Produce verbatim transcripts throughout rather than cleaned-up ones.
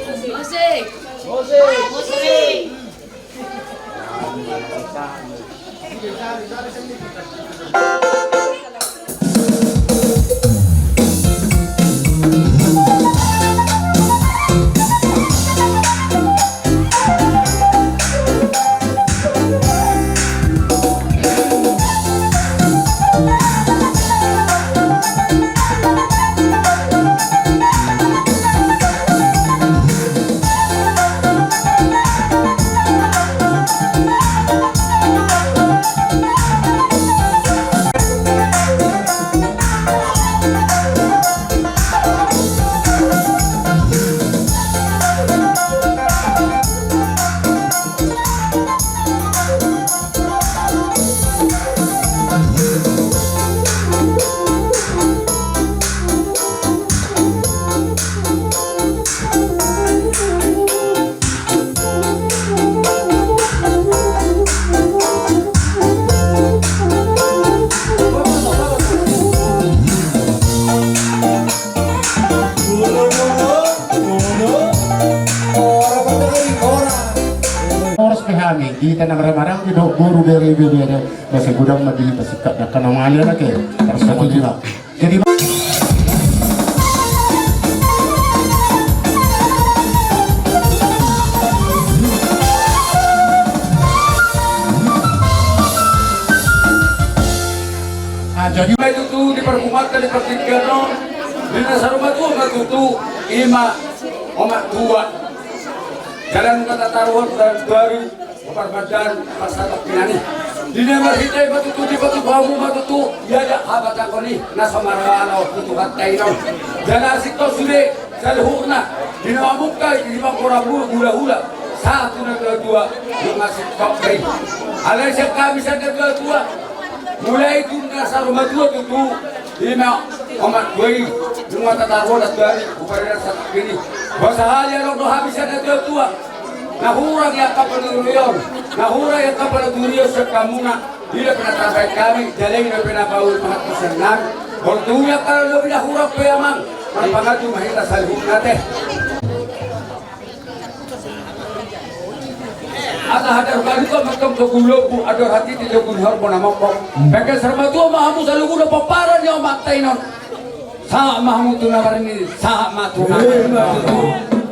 Musik. Musik. Musik. Horas pe hami, hita na marhahamaranggi dohot boru, bere, ibebere, masa godang ma di hita singkat na kana mangalian ake. Horas ma di hita. Jadi, ah, jadi ma tutu di parpumanta di partingkian on, di na saur matua ma tutu, ima omak tua. Jalan kata taruhan dan baru. Parmadan pasada pinani. Di na marhite ma tutu dipatupa hamu ma tutu, ia ia habatahon i na so marwalo tu Tuhanta i non. Jala singkop sude saluhutna, di na mamungka i di manggora hulahula, sahat tu na tuatua, nunga singkop be i. Alai sian hami sian na tuatua, mulai tu na saur matua tutu, ima omak tua i, nunga tataruhon tu ari, huparade singkop be i. Boasa hali adong do hami sian na tuatua. Na hurang i angka panuturion, na hurang i angka panuturion sian hamuna, i dope na tarbahen hami, jala i dope na pauli pangantusion nami. Molo tung i angka na lobi na hurang pe amang, marpangadu ma hita saluhutna ate. Asa hadar baduka mantong togu lombu, andor hatiti togu ni horbo na mokmok. Pengke saur matua ma hamu saluhutna pomparan ni omanta i non. Sahat ma hamu tu na marini, sahat ma tu na marini.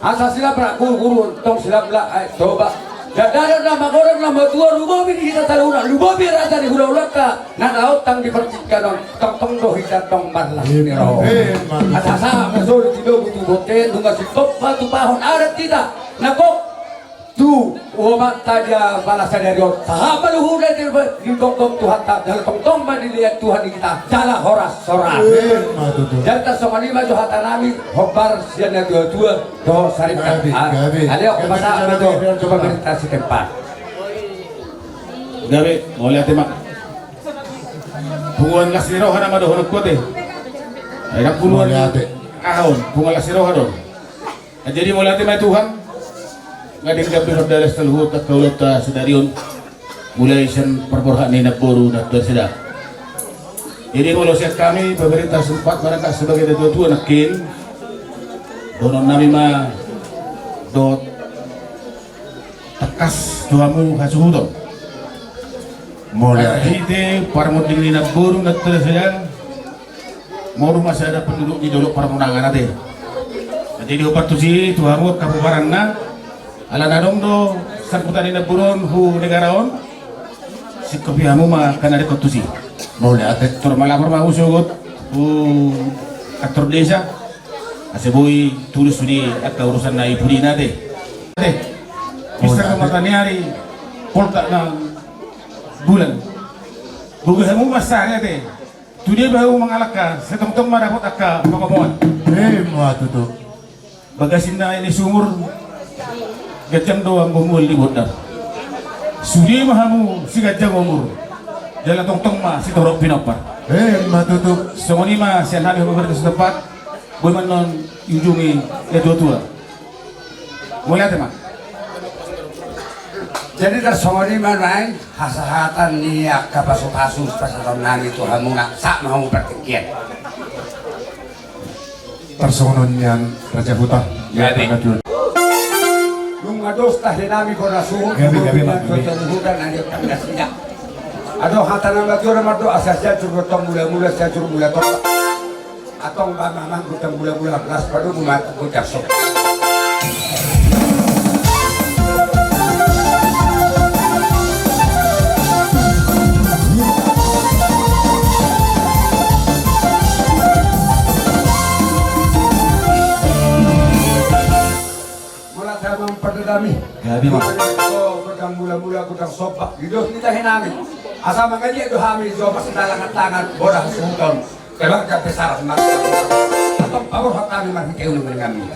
Asa silap la guruguru, tong silap la aek Toba. Ndada na magodang na matua, lumobi di hita saluhutna, lumobi raja ni hulahulanta na taontang di partingkian on, tongtong do hita tong marlas ni roha. Asa sahat ma solu tu lobu tu bonte, nunga singkop patupahon adat hita na gok tu omanta di bagasan sadari on. Sahat ma luhutna di, di gok Tuhanta, jala tongtong ma dilehon Tuhan di hita, jala horas-horas. Jala songon i ma jo hata nami, hombar sian na tuatua dohot saripeon. Gabe, gabe. Alai on, gabe, pasa gabe, ma jo gabe, gabe, gabe. Pamerenta sitempat. Gabe, mauliate ma. Punguan las ni roha nama dohononku ate. Ai ndang punguan, mauliate, aha on, punguan las ni roha do. Jadi mauliate ma Tuhan. Nga denggan pe mardalan saluhut angka ulaonta sadari on. Mulai sian parborhat ni namboru na tua sada. Jadi molo sian hami pamerenta sempat marangkat sebagai na tuatua nangkin, dohonon nami ma dohot tangkas tu hamu hasuhuton. Mauliate. Marhite parmonding ni namboru na tua sada. Moru ma sada penduduk di Dolok Parmonangan ate. Jadi diopat tusi tu hamu angka pomparanna. Alana adong do sangkutan ni namboru on hu negara on. Singkopi hamu ma angka na denggan tusi. Mauliate. Tor malapor ma hamu sogot hu kantor desa. Asa boi tulus sude angka urusan na i pudina ate. Ate. Bisa, mauliate, ke mata ni ari. Poltak na bulan. Boga hamu ma sari ate. Tudia bahu mangalangka, sai tongtong ma dapot angka pangomoan. Ima tutu. Bagasan na i ni sumur, ganjang do anggo mual ni bondar. Sude ma hamu siganjang umur, jala tongtong ma sitorop pinompar. Ima tutu. Songon i ma sian hami pamerenta setempat, boi ma annon diujungi na tuatua. Mauliate ma. Jadi tarsongon i ma nuaeng hasahatan ni angka pasupasu pasahaton nami tu hamuna, sahat ma hamu partingkian. Tarsongon on nian Raja Huta. Gabe. Nunga dos tahe nami bona suhut. Gabe, gabe, gabe. Adong hata na batua ma do asa siatur gotong mula-mula siatur mula topa. Antong ba mamang gotong mula-mula las padomu mata gotong so. Mauliate ma amang pardedami. Gabe ma. Godang mula-mula godang somba. Di dos ni tahe nami. Asa mangaliat do hami jo pasitalangan tangan boda hasuhuton. Keluarga besar Marta. Antong paborhat hami marhite ulaon nami.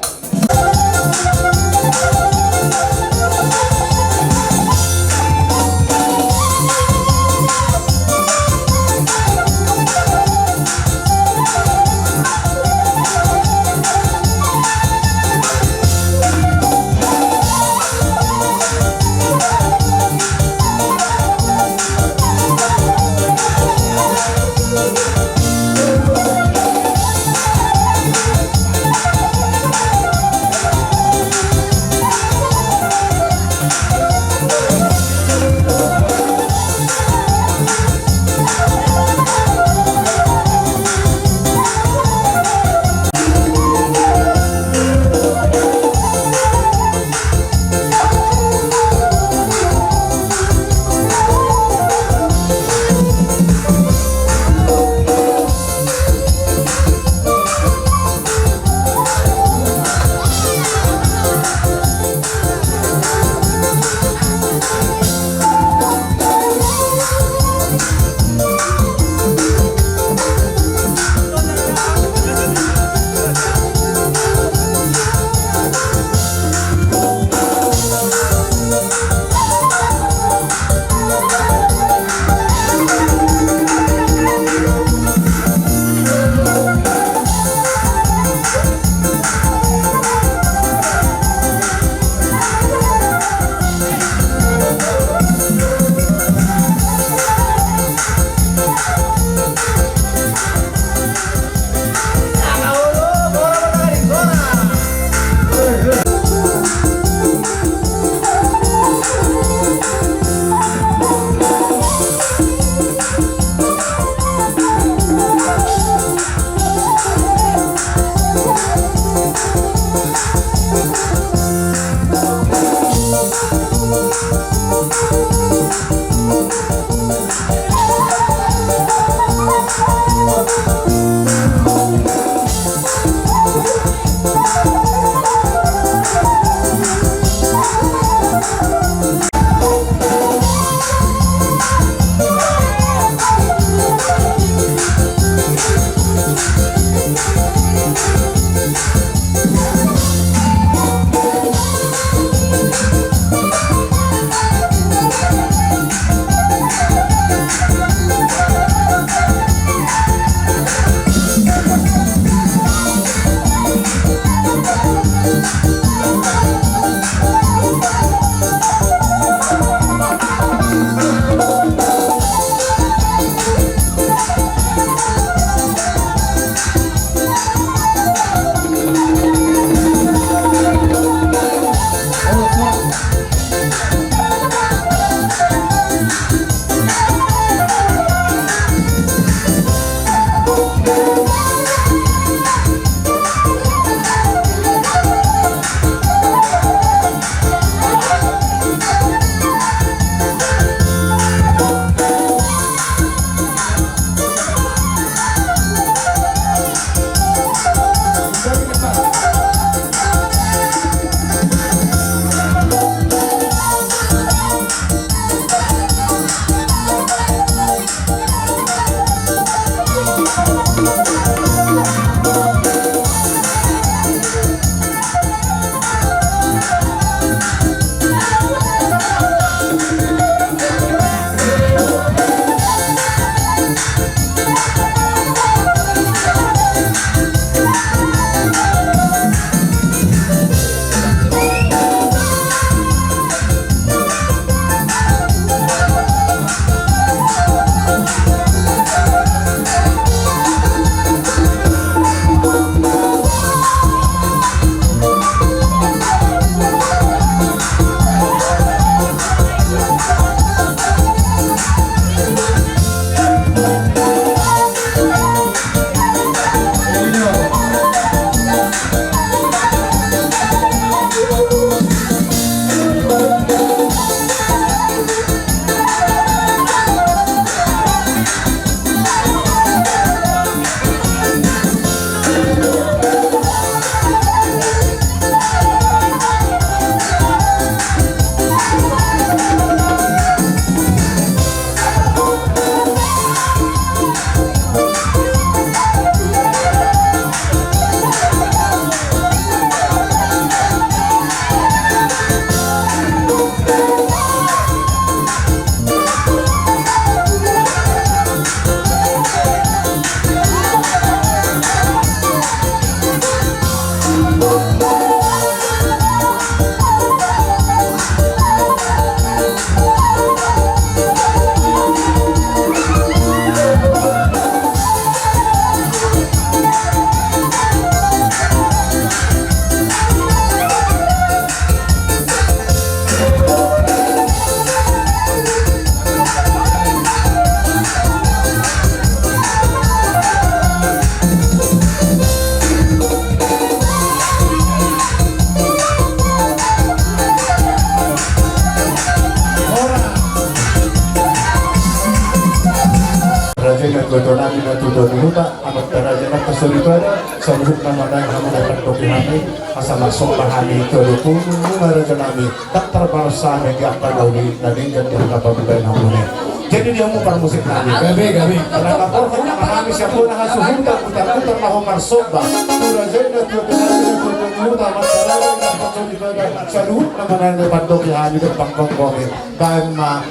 Tuatua nami na tuatua ni huta, amanta raja, amanta soripada, saluhutna ma naeng hamu na pandoki hami, asa marsomba hami tu adopanmu, raja nami, ndang tarbalos hami di angka na uli na denggan di angka pambahen hamu i. Jadi di hamu parmusik nami. Gabe, gabe. Ala na porlu ma hami sian bona hasuhuton, mutarmutar ma ho marsomba tu raja i na tuatua nami na tuatua ni huta, amanta raja, amanta soripada, saluhutna ma naeng pandoki hami dohot panggomgomi. Baen ma.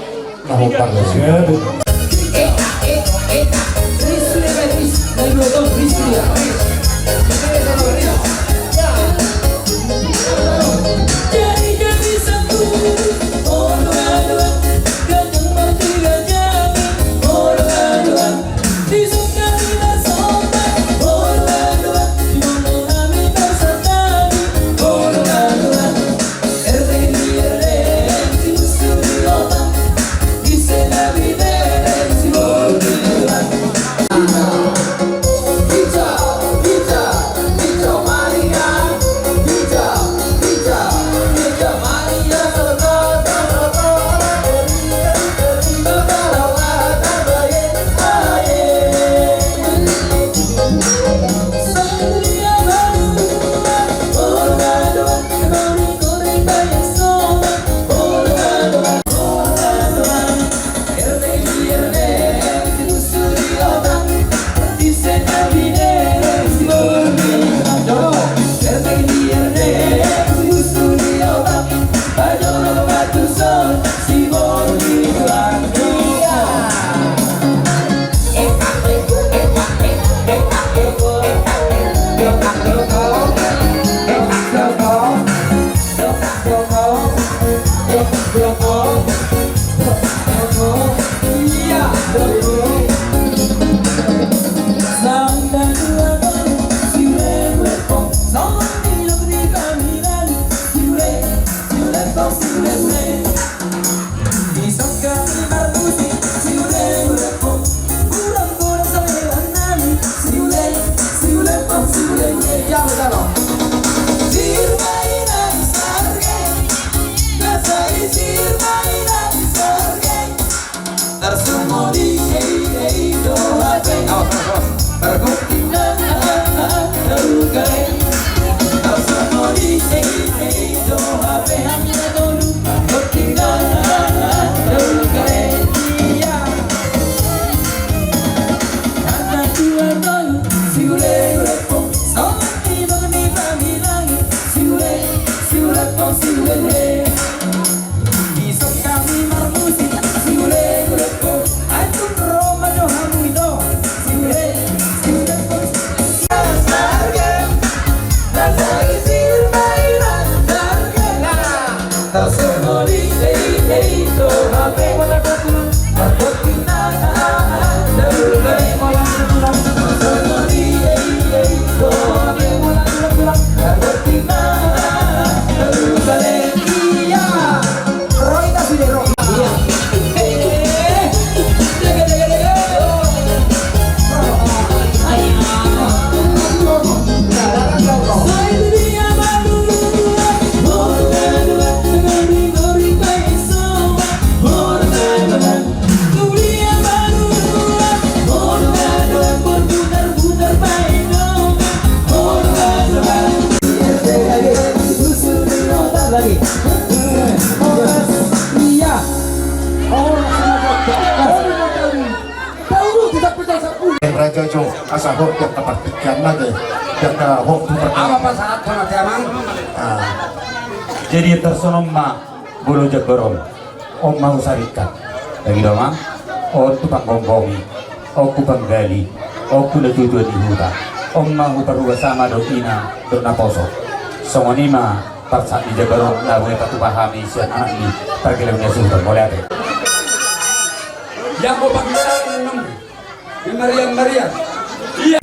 Raja jo, asa hot di angka partingkian nai, di angka hot tu partingkian. Apa pasahat sama si Amang? Ah. Jadi tarsongon on ma molo jambar on. On ma husaringkan. Lagi do ma. On tu panggomgomi. On tu panggali. On tu na tuatua ni huta. On ma huparubasa ma dohot ina dohot naposo. Songon i ma parsahat ni jambar on na boi patupa hami sian anak ni pargeleng ni hasuhuton. Mauliate. Yang mau pakai sarung. Maria, Maria. Iya.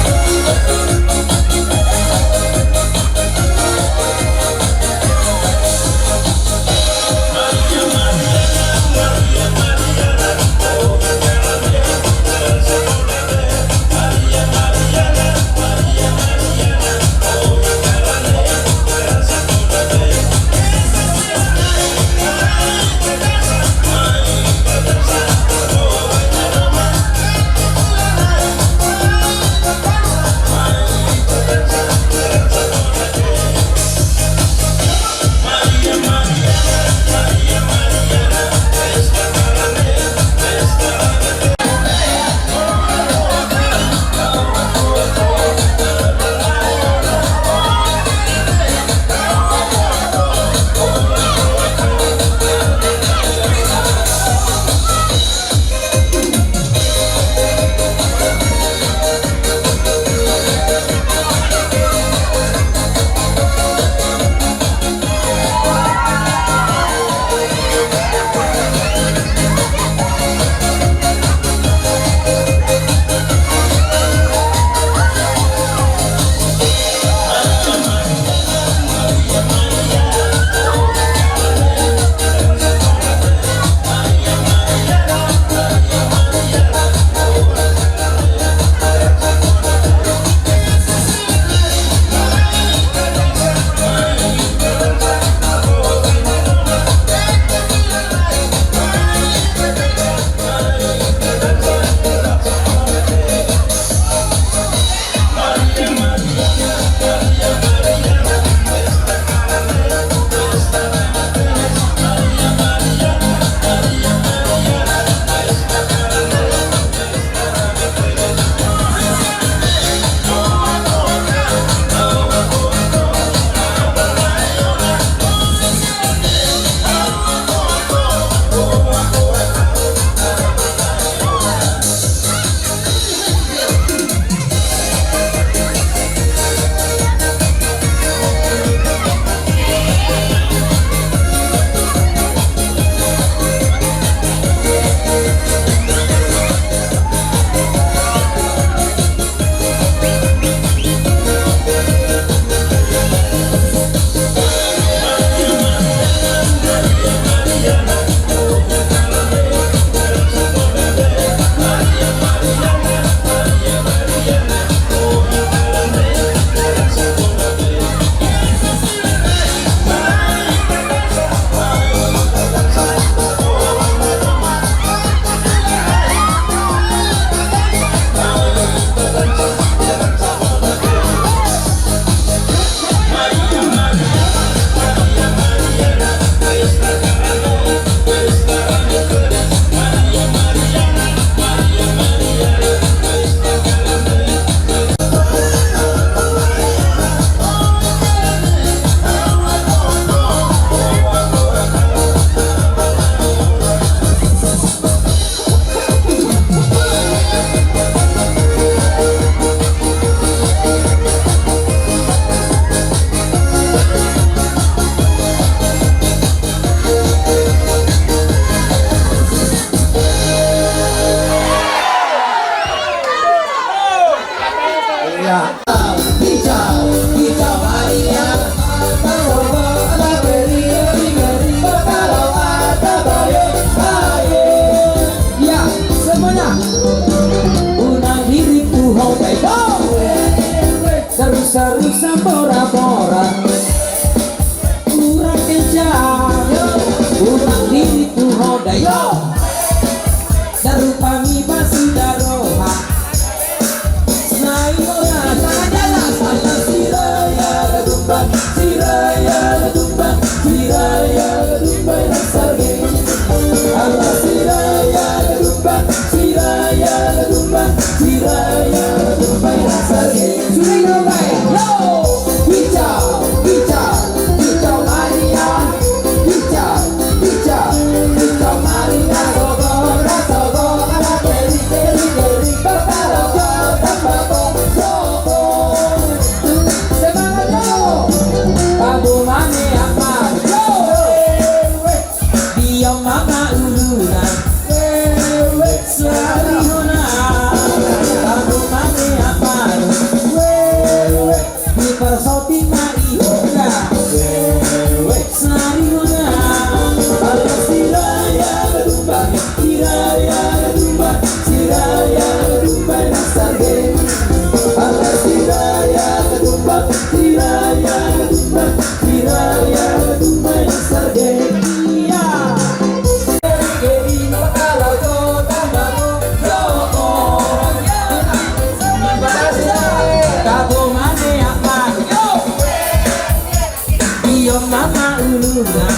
Yo mama uluna.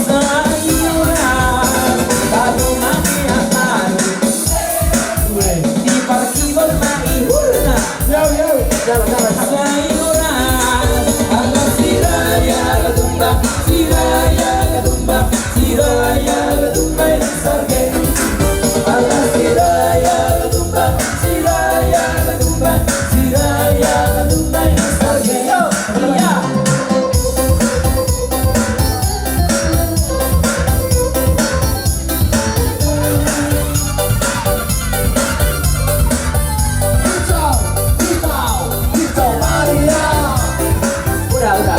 Sayuran baru mati apa? Di parkibon ma ihurna. Yo, yo, jalan, jalan. Sayuran, ala siraya ketumbang, siraya ketumbang, siraya ketumbang. Siraya ketumbang, siraya ketumbang, siraya ketumbang, siraya. Udah, udah.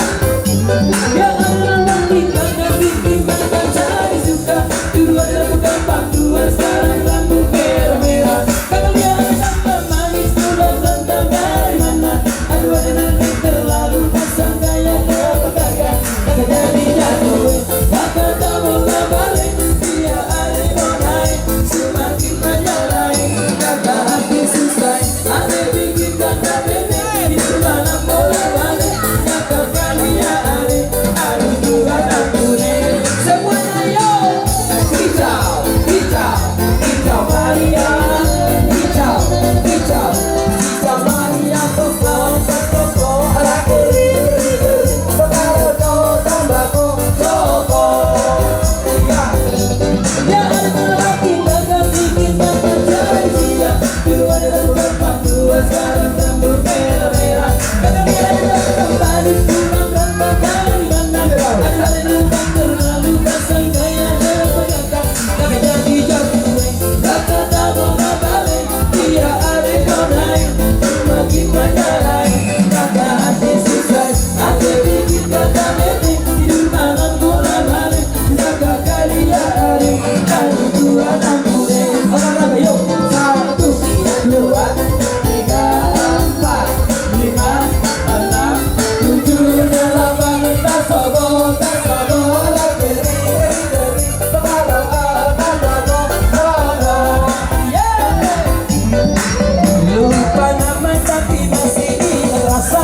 Lupa nama tapi masih ingat rasa.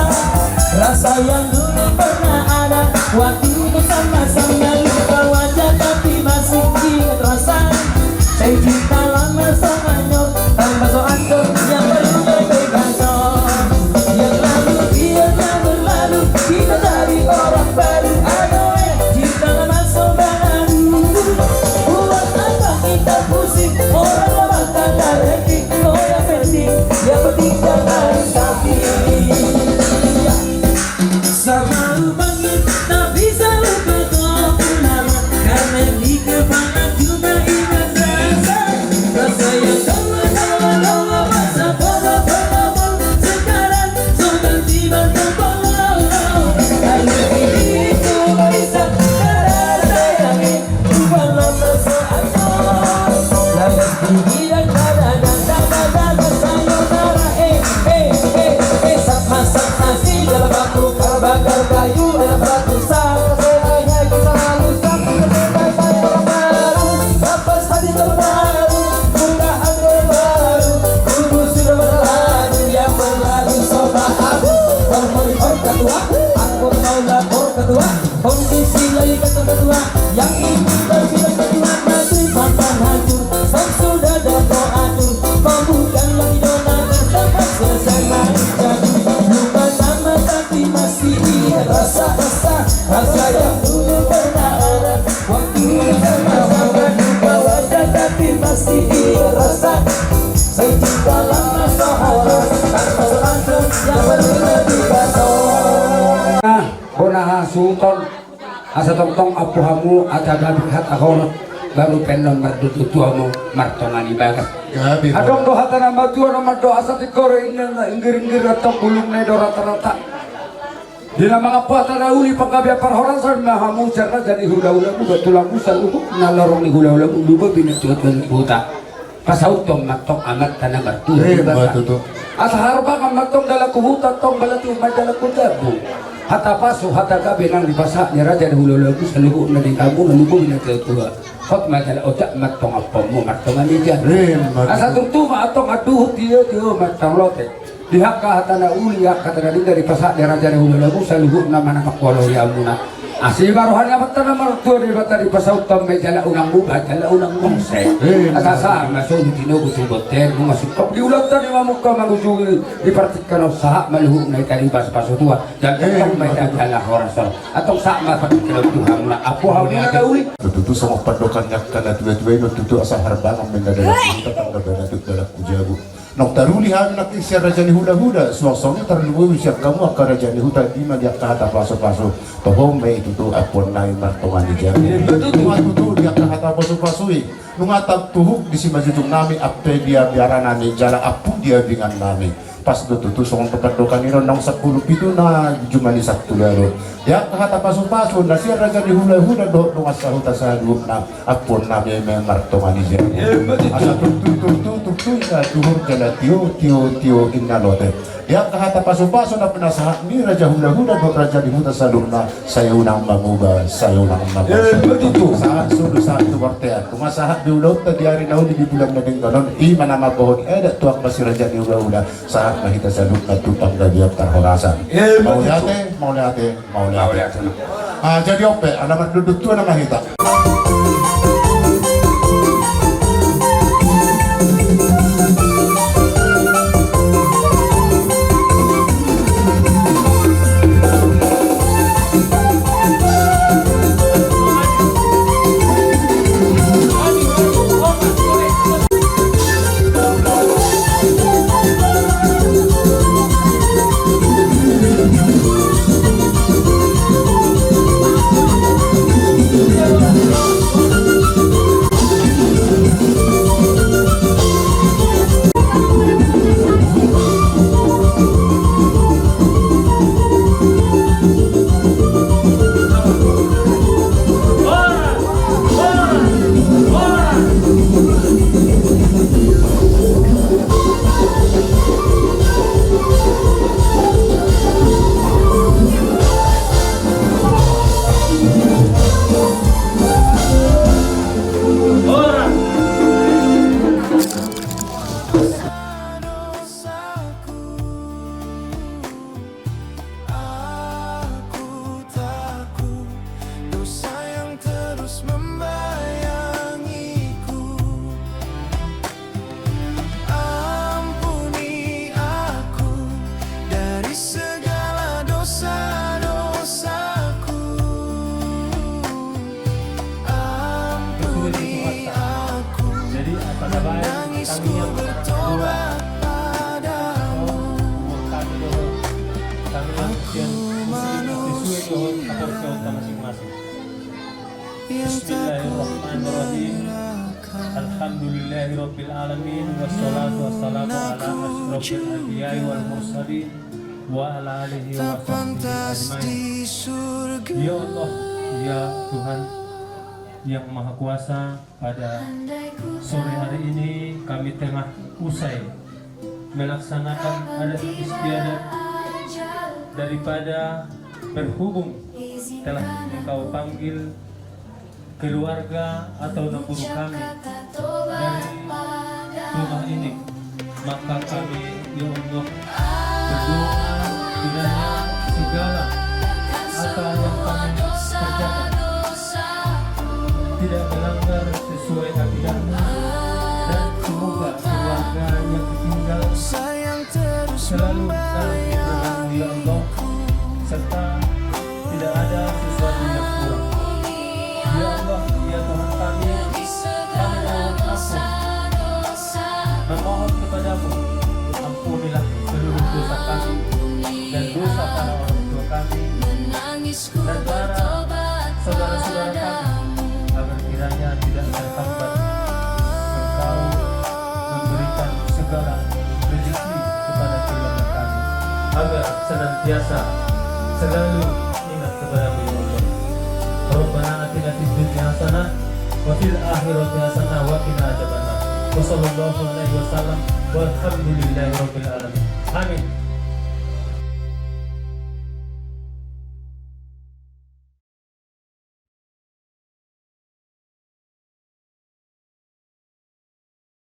Rasa yang dulu pernah ada. Waktu itu sama-sama lupa wajah tapi masih ingat rasa. Saya cinta lama sama nyo, tambah so ancur yang baru bagai baso. Yang lalu biarlah berlalu, kita cari orang baru. Adoe, cinta lama so baru. Buat apa kita pusing? Orang lama tak ada ranking. Oh, yang penting, yang penting jangan sakit. Sama lubangin, tak bisa lupa kau pun lama. Karena di kepala cuma ingat rasa. Rasa yang dulu, dulu, dulu, masa bodoh, bodoh, bodoh. Sekarang so ganti baju polos. Lalu ini itu bisa terasa lagi. Kondisi lagi kata ketua, yang ini terbilang ketua, masih papan hancur, sang sudah ada kau atur, kau bukan lagi dona, tertangkap selesai main catur, lupa nama tapi masih ingat rasa, rasa, rasa yang dulu pernah ada, waktu sama-sama lupa wajah tapi masih ingat rasa, sejuta lama sahabat, tanpa semangat yang perlu lebih banyak. Bona hasuhuton, asa tongtong ampu hamu, asa gabe hata horong, baru pe annon martututu hamu martonga ni bagas. Gabe. Adong do hata na matua na mandok asa tigor, inna na inggir-inggir, antong bulungna i do rata-rata. Di na mangampu hata na uli panggabean parhorasan ma hamu, raja ni hula-hulamu, tulang musa luhut na lorong ni hula-hulamu, lumobi na tuatua ni huta. Pasauthon ma antong amanta na martua. Eh, Debata. Asa harbangan ma antong dalan tu huta, antong balatu ma dalan tu jabu. Hata pasu, hata gabe nang dipasahat ni raja ni hula-hulamu saluhutna di hamu na lumobi na tuatua. Hot ma jala ojak ma antong ampumu martonga ni jabu. Eh, asa tutu ma antong anduhut tio-tio ma antong lote. Di angka hata na uli, angka hata na indah dipasahat ni raja ni hulahula muna saluhutna manang angka huria muna. Asi ma roha ni Amanta na martua Debata, dipasaut hamu ma i jala unang muba jala unang mose. Asa sahat ma solu tinogu tu bontean, nunga singkop di ulaonta na mamungka mangujungi di partingkian on, sahat ma luhutna hita di pasupasu Tuhan. Jala antong ma hita jala horas on. Antong sahat ma partingkian on tu hamuna, ampu hamuna na uli. Tutu songon pandohan ni angka na tuatua i do tutu, asa harbangan ma inna dalan tu huta, panggabean ma tu dalan tu jabu. Naung taruli hami nangkin sian raja ni hulahula, suang songon i tarlumobi sian hamu angka raja ni huta, i ma di angka hata pasupasu. Toho ma i tutu ampuan nami martonga ni jabu. Ima tutu di angka hata pasupasu i. Nunga tangtuhuk di simanjujung nami, ampe di abiara nami jala ampu di abingan nami. Pas do tutu songon pandohan i do, naung sampulu pitu na jumadi sampulu ualu. Di angka hata pasupasu na sian raja ni hulahula dohot dongan sahuta saluhutna, ampuan nami ma i martonga ni jabu. Asa tutu tutu tutu inna tuhor jala tio tio tio inna lote. Di angka hata pasupasu na pinasahat ni raja hulahula dohot raja ni huta saluhutna, sai unang mamuba sai unang mamose. Sahat solu sahat tu bontean, nunga sahat di ulaonta di ari na uli di bulan na denggan on, i ma na mambohon adat tu angka si raja ni hulahula. Sahat ma hita saluhutna tu panggabean parhorasan. Mauliate, mauliate, mauliate. Ah, jadi on pe, ala mardondon tua nama hita. Aku takut dosa yang terus membayangiku. Ampuni aku dari segala dosa-dosaku. Ampuni aku, menangisku bertobat padamu. Aku manusia yang tak berdaya. Bismillahirrahmanirrahim. Alhamdulillahirabbil alamin, wassalatu wassalamu ala asyrafil anbiya'i wal mursalin, wa ala alihi wa sahbihi ajmain. Ya Allah, ya Tuhan yang Maha Kuasa, pada sore hari ini kami tengah usai melaksanakan adat istiadat daripada berhubung telah Engkau panggil keluarga atau namburu kami dari rumah ini, maka kami, ya Allah, berdoa kiranya segala apa yang kami kerjakan tidak melanggar sesuai akidah-Mu, dan semoga keluarga yang ditinggal selalu dalam lindungan-Mu, ya Allah, serta tidak ada sesuatu yang kurang. Ya Allah, ya Tuhan kami, kami mohon ampun, memohon kepada-Mu, ampunilah seluruh dosa kami dan dosa para orang tua kami, dan para saudara-saudara kami, agar kiranya tidak terhambat Engkau memberikan segala rezeki kepada keluarga kami, agar senantiasa selalu ingat kepada-Mu, ya Allah. Rabbana atina fid dunya hasanah wa fil akhirati hasanah wa qina adzabannar. Wa sallallahu alaihi wasallam walhamdulillahi rabbil alamin. Amin.